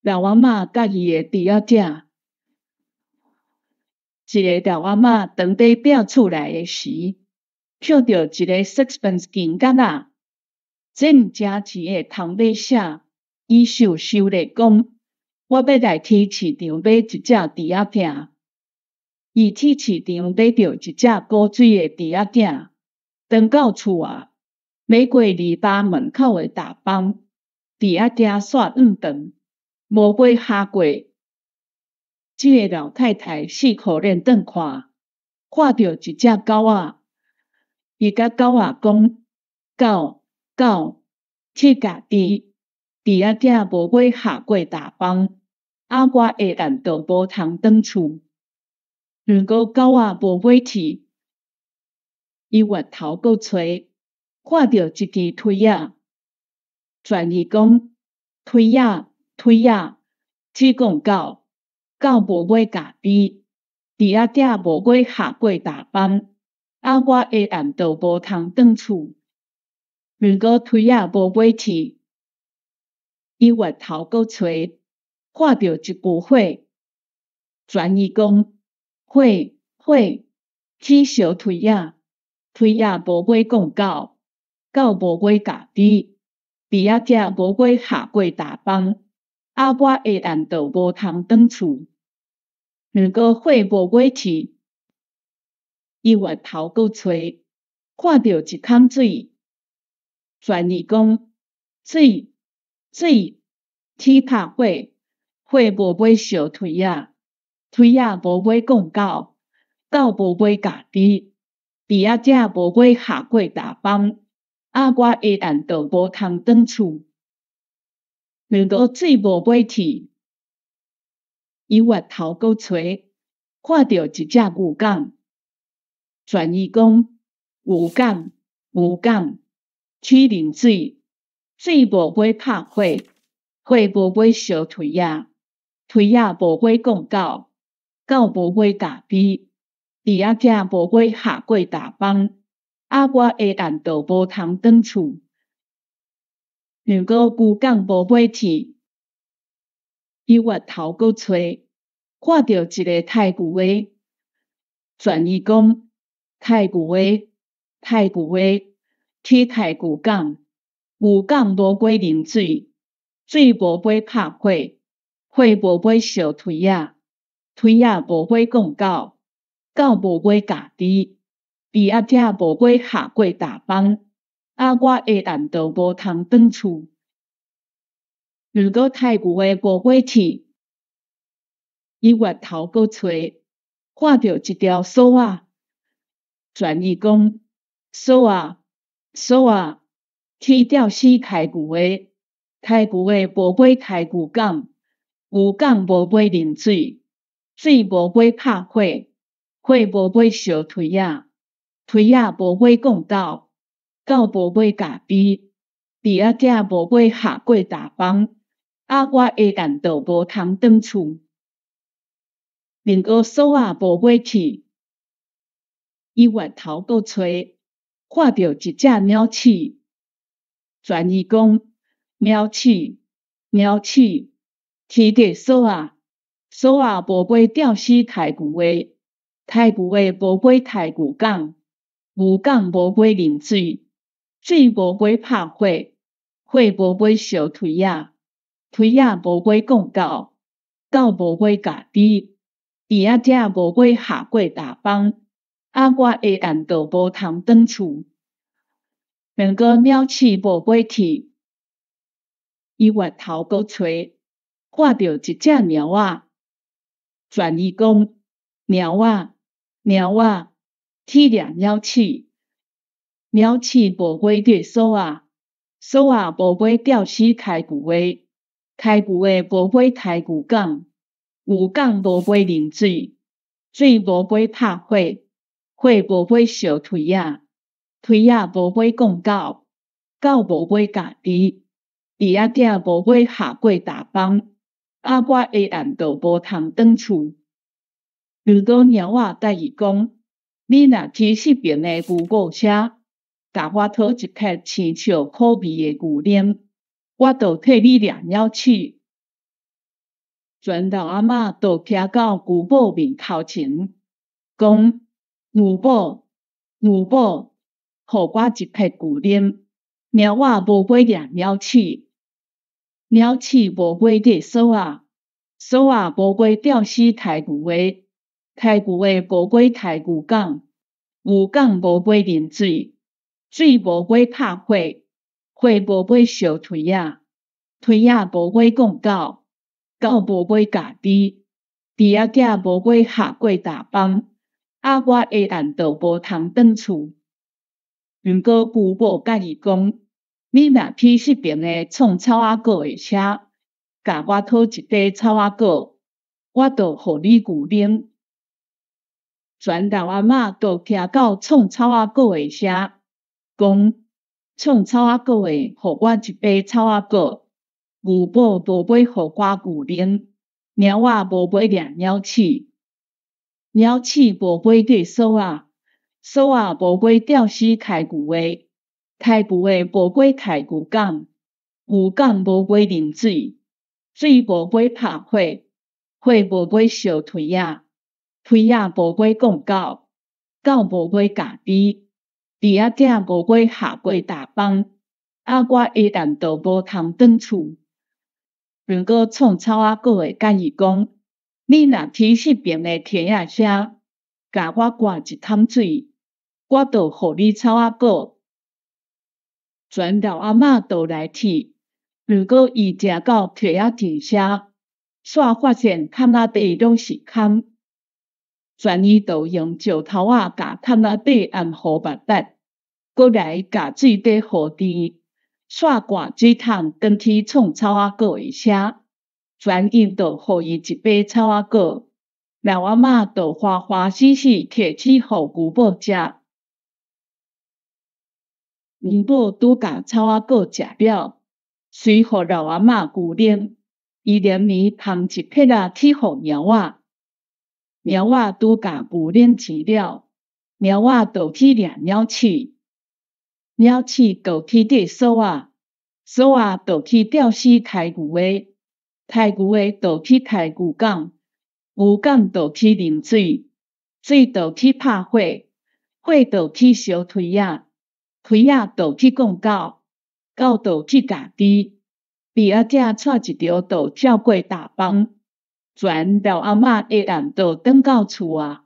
老阿嬤佮伊的豬仔囝。一个老阿嬤當佇爿厝內的時，抾著一个 sixpence 金角仔，這毋成錢的通欲啥？伊想想咧講，我欲來去市場買一隻豬仔囝。伊去市場買著一隻古錐的豬仔囝，轉到厝仔，欲過籬笆門口的踏枋，豬仔囝煞轉轉，無欲下過。這个老太太四箍輪轉看，看著一隻狗仔，伊共狗仔講：狗，狗，去咬豬，豬仔囝無欲下過踏枋，啊我下暗就無通轉厝。毋過狗仔無欲去，伊越頭閣揣，看著一支推仔，傳伊講：推仔，推仔，去講狗，狗無欲咬豬，豬仔囝無欲下過踏枋，啊我下暗就無通轉厝。毋過推仔無欲去，伊越頭閣揣，看著一舊火，傳伊講：火，火，去燒推仔，推仔無欲講狗，狗無欲咬豬，豬仔囝無欲下過踏枋，啊我下暗就無通轉厝。毋過火無欲去，伊越頭閣揣，看著一空水，傳伊講：水，水，去拍火，火無欲燒推仔，推仔無欲講狗，狗無欲咬豬，豬仔囝無欲下過踏枋，啊我下暗就無通轉厝。毋過水無欲去，伊越頭閣揣，看著一隻牛犅，傳伊講：牛犅，牛犅，去啉水，水無欲拍火，火無欲燒推仔，推仔無欲講狗，狗無欲咬豬，豬仔囝無欲下過踏枋，啊我下暗就無通轉厝。毋過牛犅無欲去，伊越頭閣揣，看著一个刣牛的，傳伊講：刣牛的，刣牛的，去刣牛犅，牛犅無欲啉水，水無欲拍火，火無欲燒推仔，推仔無欲講狗，狗無欲咬豬，豬仔囝無欲下過踏枋，啊我下暗就無通轉厝。毋過刣牛的無欲去，伊越頭閣揣，看著一條索仔，傳伊講：索仔，索仔，去吊死刣牛的，刣牛的無欲刣牛犅，牛犅無欲啉水，水無欲拍火，火無欲燒推仔，推仔無欲講狗，狗無欲咬豬，豬仔囝無欲下過踏枋，啊我下暗就無通轉厝。毋過索仔無欲去，伊越頭閣揣，看著一隻鳥鼠，傳伊講：鳥鼠，鳥鼠，去掠索仔，索仔無欲吊死刣牛的，刣牛的無欲刣牛犅，牛犅無欲啉水，水無欲拍火，火無欲燒推仔，推仔無欲講狗，狗無欲咬豬，豬仔囝無欲下過踏枋，啊我下暗就無通轉厝。毋過鳥鼠無欲去，伊越頭閣揣，看著一隻貓仔，傳伊講：貓仔，貓仔，去掠鳥鼠，鳥鼠無欲掠索仔，索仔無欲吊死刣牛的，刣牛的無欲刣牛犅，牛犅無欲啉水，水無欲拍火，火無欲燒推仔，推仔無欲講狗，狗無欲咬豬，豬仔囝無欲下過踏枋，啊我下暗就無通轉厝。毋過貓仔共伊講：你若去彼爿的牛五車，共我討一克青笑苦味的牛奶，我就替你掠鳥鼠。全老阿嬷就徛到牛母面頭前，講：牛母，牛母，予我一撇牛奶。貓仔無尾掠貓鼠，貓鼠無尾掠索仔，索仔無尾吊死刣牛的，刣牛的無尾刣牛犅，牛犅無尾啉水，水無尾拍火，火無尾燒槌仔，槌仔無尾摃狗，狗無尾咬豬，豬仔囝無尾下過大枋，啊！我下暗就無通轉厝。毋過牛母佮伊講：你若去彼爿的創草仔果的車，共我討一塊草仔果，我就予你牛奶。全老阿嬷就徛到創草仔果的車，講：創草仔果的，予我一塊草仔果。牛母無尾予我牛奶，貓仔無尾掠貓鼠，貓鼠無尾掠索仔，索仔無尾吊死刣牛的，刣牛的無尾刣牛犅，牛犅無尾啉水，水無尾拍火，火無尾燒槌仔，槌仔無尾摃狗，狗無尾咬豬，豬仔囝無尾下過大枋，啊！我下暗就無通轉厝。毋過創草仔果的佮伊講：你若去彼爿的天仔車，共我灌一桶水，我就予你草仔果。全老阿嬷就來去，毋過伊行到溪仔墘車，煞發現坎仔底攏是空。全伊就用石頭仔共坎仔底按予密密，閣來共水底予甜，煞灌水桶轉去創草仔果的車，全伊就予伊一塊草仔果。老阿嬷就歡歡喜喜提去予牛母食。牛母拄共草仔果食了，隨予老阿嬷牛奶，伊連暝捧一撇仔去予貓仔。貓仔拄共牛奶錢了，貓仔就去掠貓鼠，貓鼠就去掠索仔，索仔就去吊死刣牛的，刣牛的就去刣牛犅，牛犅就去啉水，水就去拍火，火就去燒槌仔，槌仔就去摃狗，狗就去咬豬，豬仔囝掣一著就跳過大枋，全老阿嬤下暗就轉到厝啊。